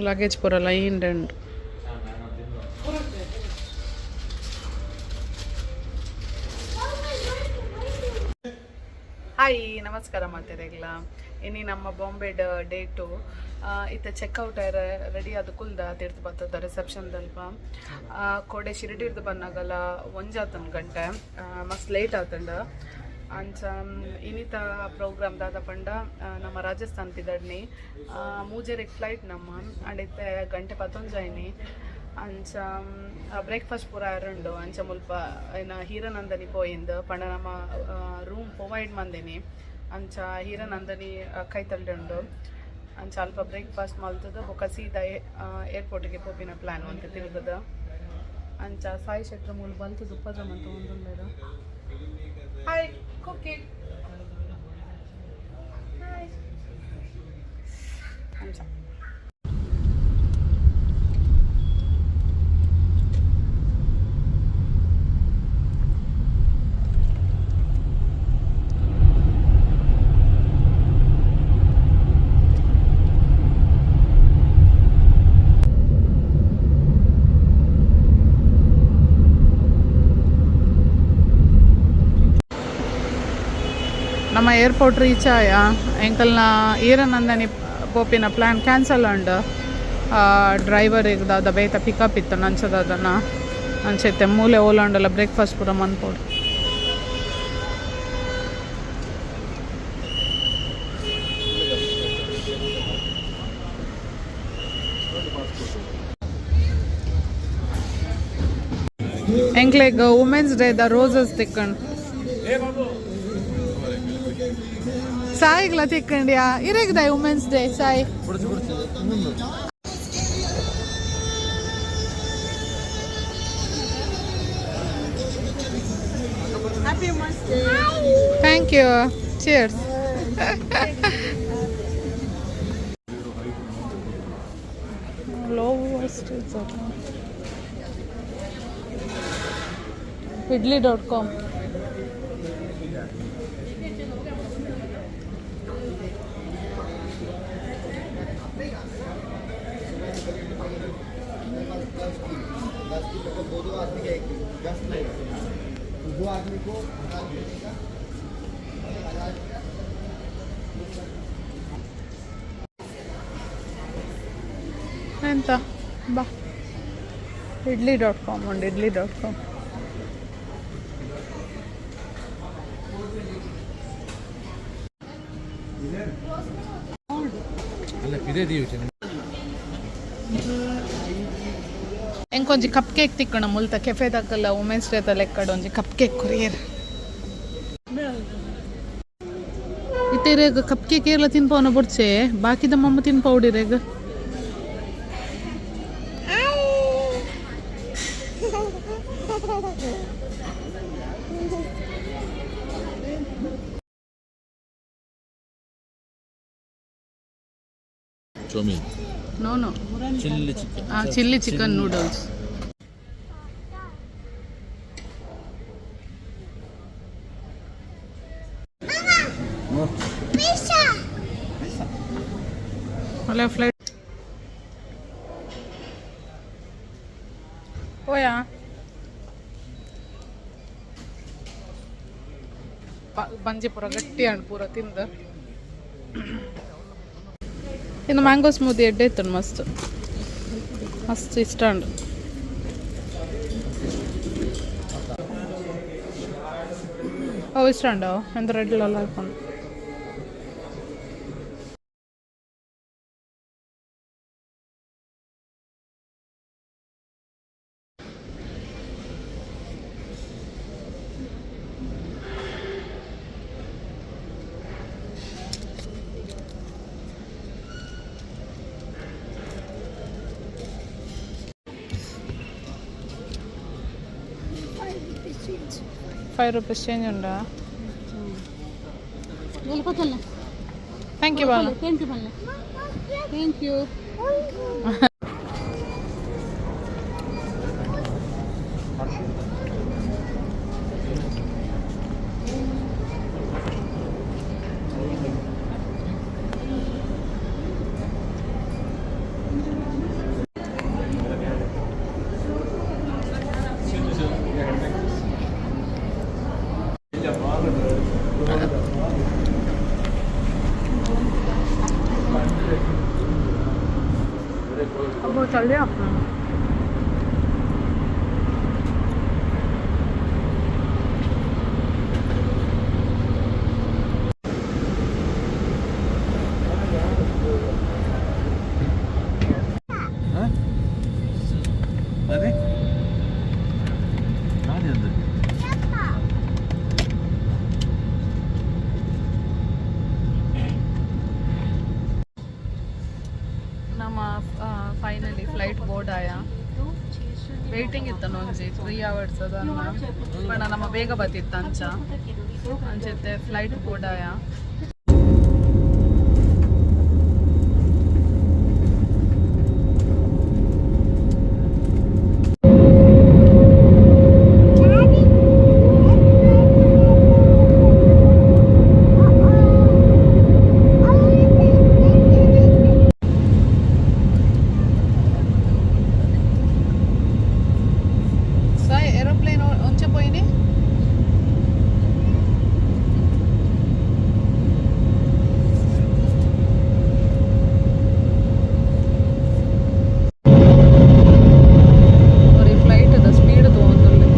Luggage ಪೂರ line ಉಂಡು. Hi ನಮಸ್ಕಾರ ಮಾತೆರೆಗ್ಲ. ಇನಿ ನಮ್ಮ ಬಾಂಬೆಡ್ ಡೇ 2. ಇತ್ತೆ ಚೆಕ್ಔಟ್ ಆಯ್ರ ರೆಡಿ ಆದ್ ಕುಲ್ದ ತಿರ್ತ್ ಬತ್ತದ ರಿಸೆಪ್ಷನ್ ದಲ್ಪ. ಕೋಡೆ ಶಿರಡಿರ್ದು ಬನ್ನಗಲ ಒಂಜಾತನ್ ಗಂಟೆ, ಮಸ್ತ್ ಲೇಟ್ ಆತಂಡ. ಅಂಚ ಇನಿತ ಪ್ರೋಗ್ರಾಮ್ ದಾದ ಪಂಡ ನಮ್ಮ ರಾಜಸ್ಥಾನ್ ಪಿದಡ್ನಿ. 3:30ಕ್ಕೆ ಫ್ಲೈಟ್ ನಮ್ಮ. ಅಂಡ್ ಇತ್ತೆ ಗಂಟೆ 11 ಆಯ್ನಿ. ಅಂಚ ಬ್ರೇಕ್ಫಾಸ್ಟ್ ಪೂರ ಅರುಂಡು. ಅಂಚ ಮುಲ್ಪ ಏನ ಹೀರನಂದನಿ ಪೋಯಿಂದ್ ಪಂಡ ನಮ್ಮ ರೂಮ್ ಪ್ರೊವೈಡ್ ಮಂದಿನಿ. ಅಂಚ ಹೀರನಂದನಿ ಕೈತಲ್ಡೆ ಉಂಡು. ಅಂಚ ಅಲ್ಪ ಬ್ರೇಕ್ಫಾಸ್ಟ್ ಮಲ್ತದ ಬೊಕ ಸೀದಾ ಏರ್ಪೋರ್ಟ್ಗೆ ಪೋಪಿನ ಪ್ಲಾನ್ ಒಂತೆ ತಿರುಗದ. ಅಂಚ ಸಾಯಿ ಶೆಟ್ರ ಮೂಲು ಬಲ್ತದ ಉಪದ್ರ ಮಂತ ಒಂದುಲ್ಲೆರ್. ಹಾಯ್ ಕುಕ್ಕಿ. ಹಾಯ್. ಅಂಚ ನಮ್ಮ ಏರ್ಪೋರ್ಟ್ ರೀಚ್ ಆಯ. ಎಂಕಲ್ನ ಈರನಂದನಿ ಪೋಪಿನ ಪ್ಲ್ಯಾನ್ ಕ್ಯಾನ್ಸಲ್ ಉಂಡು. ಡ್ರೈವರಿಗೆ ದಾದ ಬೇತ ಪಿಕಪ್ ಇತ್ತು ನಂಚದಾದನ. ಅಂಚೆತ್ತೆ ಮೂಲೆ ಓಲಾಂಡಲ ಬ್ರೇಕ್ಫಾಸ್ಟ್ ಪೂರ ಮನ್ಪೊಡು. ಎಂಕ್ಲೆಗ್ ವುಮೆನ್ಸ್ ಡೇ the roses ತಿಕ್ಕಂಡ್. ಸಾಯಿಗ್ಲ ತಿಕ್ಕಂಡ್ಯಾ? ಇರೆಗ್ದಾಯ್ women's day Sai? Happy Women's Day. Thank you. Cheers. Lowest idli.com. दो दो आदमी का एक 10 तो दो आदमी को 1000 देने का 1000। ಎಂತ ಬಾ ಇಡ್ಲಿ.ಕಾಮ್ ಉಂಡು, ಇಡ್ಲಿ.ಕಾಮ್. ಅಲ್ಲ ಪಿದೆ ದೀವು. ಎಂಕೊಂಜಿ ಕಪ್ ಕೇಕ್ ತಿಕ್ಕಣ ಮುಲ್ತ ಕೆಫೆ ದಕ್ಕಲ್ಲ. ವುಮೆನ್ಸ್ ಡೇ ದ ಲೆಕ್ಕಡ್ ಒಂಜಿ ಕಪ್ ಕೇಕ್ ಕೊರಿಯರ್. ಇತ್ತೆರೆಗ್ ಕಪ್ ಕೇಕ್ ಏರ್ಲ ತಿನ್ಪವನ ಬೊಡ್ಚೆ, ಬಾಕಿದ ಮಮ್ಮ ತಿನ್ಪೌಡಿರೆಗ್. Chowmein. No. Chilli chicken. Chilli chicken noodles. ಅಲ್ಲ ಫ್ಲೈಟ್ ಓಯಾ ಬಂಜಿ ಪೂರ ಗಟ್ಟಿ ಹಣ್ಣು ಪೂರ ತಿಂದು. ಇನ್ನು ಮ್ಯಾಂಗೋ ಸ್ಮೂದಿ ಎಡ್ಡೆ ಇತ್ತು, ಮಸ್ತ್ ಮಸ್ತ್ ಇಷ್ಟ ಉಂಡು. ಓ ಇಷ್ಟ ಉಂಡು. ಎಂತ ರೆಡ್ ಎಲ್ಲ ಹಾಕೊಂಡು. 5 ರುಪೀಸ್ ಚೇಂಜ್ ಉಂಡಾ? Thank you Bala. Thank you Bala. Thank you. ಕಲ್ಯ. ಅದೇ ನಾನೇ. ನಮ್ಮ ಫೈನಲಿ ಫ್ಲೈಟ್ ಬೋರ್ಡ್ ಆಯ. ವೇಟಿಂಗ್ ಇತ್ತು ಒಂಜಿ 3 ಅವರ್ಸ್ ಅದನ್ನ ಪಂಡ ನಮ್ಮ ಬೇಗ ಬತ್ತಿತ್ತು ಅಂಚ ಅಂಚತೆ ಫ್ಲೈಟ್ ಬೋರ್ಡ್ ಆಯ. ಸಾಯ್, ಏರೋಪ್ಲೇನ್ ಒಂಚೆ ಪೋಯಿನಿ. ಒರಿ ಫ್ಲೈಟ್ the speed ತೋಂದುಲ್ಲೆ.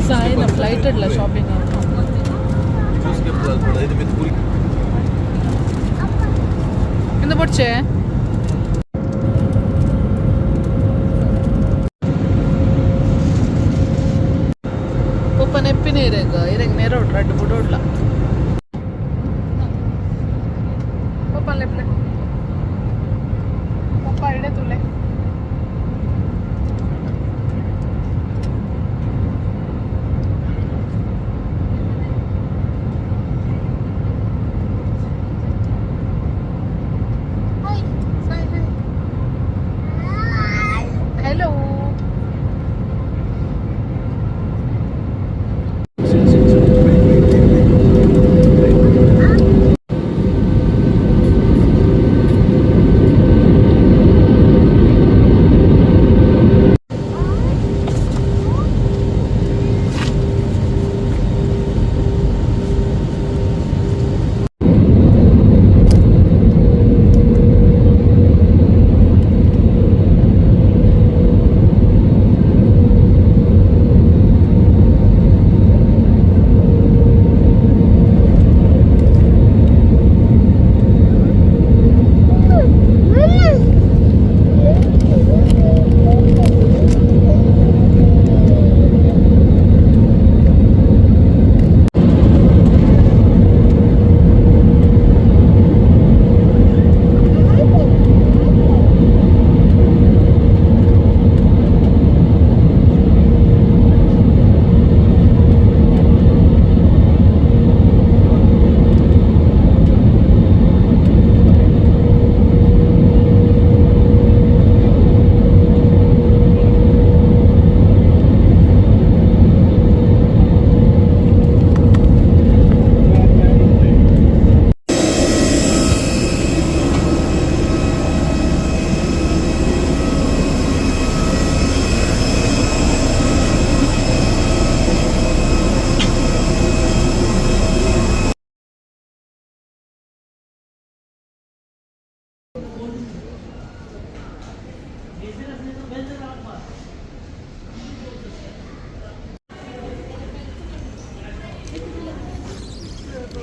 ಸಾಯಿನ ಫ್ಲೈಟ್ ಇಡ್ಲ ಶಾಪಿಂಗ್. ಇಂದ ಬೊಡ್ಚೆ. ಪೊಪ್ಪ ನೆಪ್ಪಿನ ಇರೆಗ್ ಇರೆಗ್ ನೆರೋಡ್ ರಡ್ಡ್ ಬುಡೋಡ್ಲ ಪೊಪ್ಪ ಲೆಪ್ಲೆ ಪೊಪ್ಪ ಇಡೆ ತುಲೆ. ಹೆಲೋ.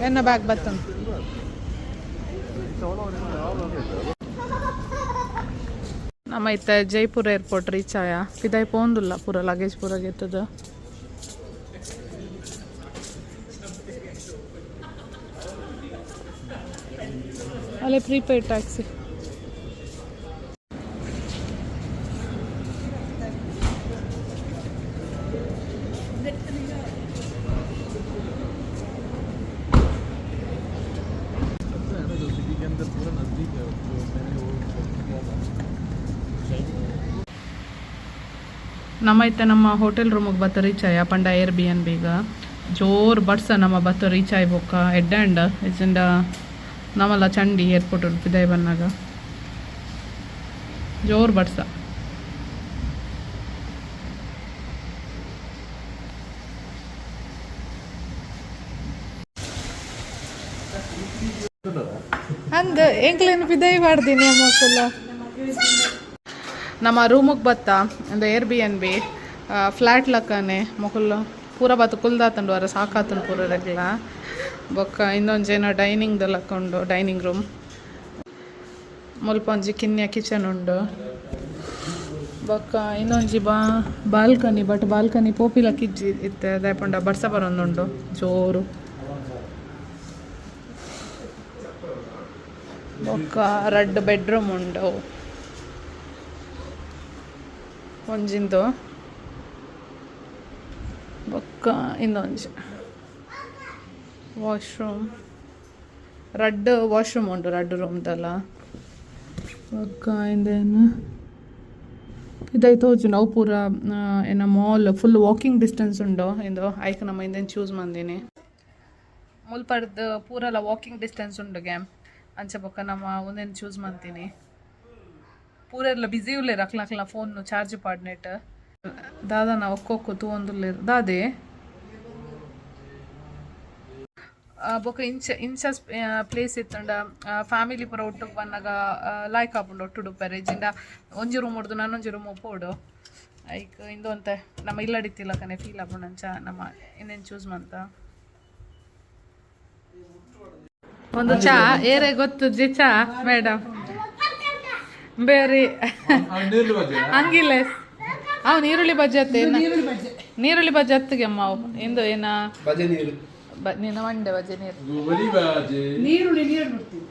ಎನ್ನ ಬ್ಯಾಗ್ ಬತ್ತನ್. ನಮ್ಮ ಇತ್ತ ಜೈಪುರ ಏರ್ಪೋರ್ಟ್ ರೀಚ್ ಆಯ. ಪಿದಾಯ್ ಪೋಂದುಲ್ಲ, ಪೂರ ಲಗೇಜ್ ಪೂರ ಗೆತ್ತದ. ಅಲ್ಲೇ ಪ್ರೀಪೇಯ್ಡ್ ಟ್ಯಾಕ್ಸಿ. अच्छा है ना, जो सिटी के अंदर पूरा नज़दीक है, जो मैंने वो बुक किया था। ನಮ್ಮ ಇತ್ತೆ ನಮ್ಮ ಹೋಟೆಲ್ ರೂಮಿಗೆ ಬತ್ತ ರೀಚ್ ಆಯ ಪಂಡ ಏರ್ ಬಿ ಎನ್ ಬಿಗ. ಜೋರು ಬಡ್ಸ ನಮ್ಮ ಬತ್ತ ರೀಚ್ ಆಯ್ ಬೊಕ್ಕ ಎಡ್ಡೆ ಅಂಡ್ ಇಜ್ಜಿಂಡ ನಮಲ್ಲ ಚಂಡಿ ಏರ್ಪೋರ್ಟ್ ಪಿದಾಯ್ ಬನ್ನಾಗ ಜೋರು ಬಡ್ಸ. ಅಂದ್ ಎಂಕ್ಲೇನು ಪಿದೈ ಮಾಡ್ತೀನಿ ಮಕ್ಕಳ. ನಮ್ಮ ರೂಮಿಗೆ ಬತ್ತ ಒಂದು ಏರ್ ಬಿ ಎನ್ ಬಿ ಫ್ಲ್ಯಾಟ್ ಲಕ್ಕನೆ. ಮೊಕುಲು ಪೂರ ಬತ್ತ ಕುಲ್ದಾತುಂಡು ಅರ ಸಾಕಾತುಂಡು ಪೂರ ರೆಗ್ಲ. ಬೊಕ್ಕ ಇನ್ನೊಂಜೇನೋ ಡೈನಿಂಗ್ ಲಕ್ಕ ಉಂಡು, ಡೈನಿಂಗ್ ರೂಮ್. ಮುಲ್ಪ ಒಂಜಿ ಕಿನ್ಯ ಕಿಚನ್ ಉಂಡು. ಬೊಕ್ಕ ಇನ್ನೊಂಜಿ ಬಾ ಬಾಲ್ಕನಿ, ಬಟ್ ಬಾಲ್ಕನಿ ಪೋಪಿಲಕ್ಕ ಇಜ್ಜಿ ಇತ್ತೆ, ದಾಯೆ ಪಂಡ ಬರ್ಸ ಬರೊಂದುಂಡು ಜೋರು. ಬೊಕ್ಕ ರಡ್ಡ್ ಬೆಡ್ರೂಮ್ ಉಂಡು, ಒಂಜಿಂದು ಬೊಕ್ಕ ಇನ್ನೊಂಜಿ ವಾಶ್ರೂಮ್. ರಡ್ಡ್ ವಾಶ್ರೂಮ್ ಉಂಡು ರಡ್ಡ್ ರೂಮ್ದಲ್ಲ. ಬೊಕ್ಕ ಇಂದೇನು ಇದಾಯ್ತು ತೋಜುಂಡು ಅವು ಪೂರ ಏನ ಮಾಲ್. ಫುಲ್ ವಾಕಿಂಗ್ ಡಿಸ್ಟೆನ್ಸ್ ಉಂಡು ಇಂದು. ಐಕ್ ನಮ್ಮ ಇಂದೆನ್ ಚೂಸ್ ಮಂದಿನಿ. ಮುಲ್ಪರ್ದ್ ಪೂರಲ ವಾಕಿಂಗ್ ಡಿಸ್ಟೆನ್ಸ್ ಉಂಡುಗೆ. ಅಂಚ ಬೊಕ್ಕ ನಮ್ಮ ಒಂದೇನು ಚೂಸ್ ಮಂತೀನಿ. ಪೂರೆರ್ಲ ಬಿಸಿ ಉಲ್ಲೇರ್, ಅಕ್ಲ ಅಕ್ಲ ಫೋನ್ ಚಾರ್ಜ್ ಪಾಡ್ನೆಟ್. ದಾದನ ಒಕ್ಕೊಕ್ಕು ತೂವೊಂದುಲ್ಲೆರ್ ದಾದೆ. ಬೊಕ್ಕ ಇಂಚ ಇಂಚ ಪ್ಲೇಸ್ ಇತ್ತುಂಡ ಫ್ಯಾಮಿಲಿ ಪೂರ ಒಟ್ಟುಗು ಬನ್ನಗ ಲಾಯ್ಕ್ ಆಪುಂಡು ಒಟ್ಟುಡು ಉಪ್ಪೆರೆ. ಇಜ್ಜಿಂಡ ಒಂಜಿ ರೂಮ್ ಉಡ್ದು ನನೊಂಜಿ ರೂಮ್ ಪೋಡು. ಐಕ್ ಇಂದು ಒಂತೆ ನಮ್ಮ ಇಲ್ಲಡಿತ್ತಿಲಕನೆ ಫೀಲ್ ಆಪುಂಡು. ಅಂಚ ನಮ್ಮ ಇಂದೆನ್ ಚೂಸ್ ಮಂತ. ಒಂದು ಚಾ ಏರೆ ಗೊತ್ತುಜ್ಜಿ ಚಾ ಮೇಡಮ್ ಬೇರೆ ಹಂಗಿಲ್ಲ. ಅವ್ ನೀರುಳ್ಳಿ ಬಜ್ಜಿ ಅತ್ತೆ. ನೀರುಳ್ಳಿ ಬಜ್ಜಿ ಅತ್ತಿಗೆ ಅಮ್ಮ ಅವು ಇಂದು ಏನ ಬಜೆ ನೀರು. ನಿನ್ನ ಮಂಡೆ ಬಜ್ಜೆ ನೀರು. ಬರಿ ಬಾಜೆ. ನೀರುಳ್ಳಿ ನೀರು ಬಿಡ್ತೀವಿ.